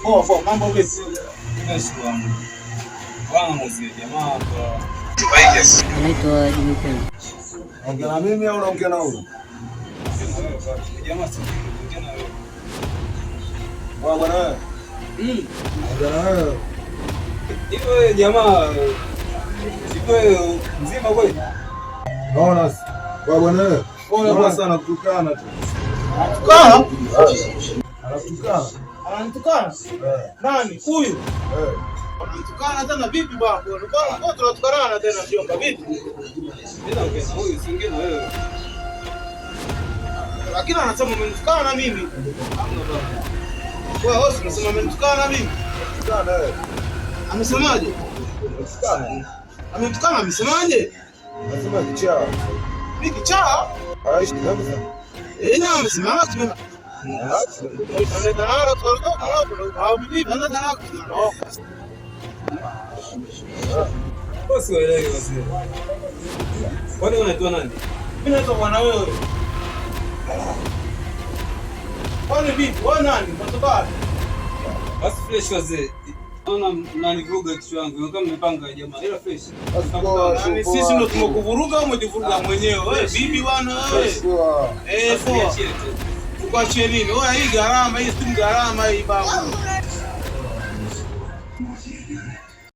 Poa poa, mambo vipi? Anaitwa Jimmy Pembe. Ongea na mimi au unaongea na huyu? Bwana wewe. Ongea na wewe. Hiyo jamaa sio mzima kweli? Naona bwana wewe. Ona sana kutukana tu. Anatukana? Anatukana. Ananitukana? Nani? Huyu? Eh. Ananitukana tena vipi bwana? Kwa tunatukanana tena mjomba vipi? Huyu si ngine wewe. Lakini anasema umenitukana mimi. Wewe hosi unasema umenitukana mimi. Tukana wewe. Amesemaje? Tukana. Amenitukana amesemaje? Nasema kichaa. Mimi kichaa? Aishi kabisa. Eh, na amesimama tume. Wewe sielewi wazee. Kwani unaitwa nani? Mimi naitwa bwana wewe. Kwani vipi? Wewe nani? Mtoto wapi? Basi fresh wazee. Naona mnanivuruga kichwa yangu. Kama mmepanga jamaa. Ila fresh. Yaani sisi ndo tumekuvuruga au umejivuruga mwenyewe? Wewe bibi bwana wewe. Poa. Eh, poa. Tukuachie nini? Wewe hii gharama hii si gharama hii babu.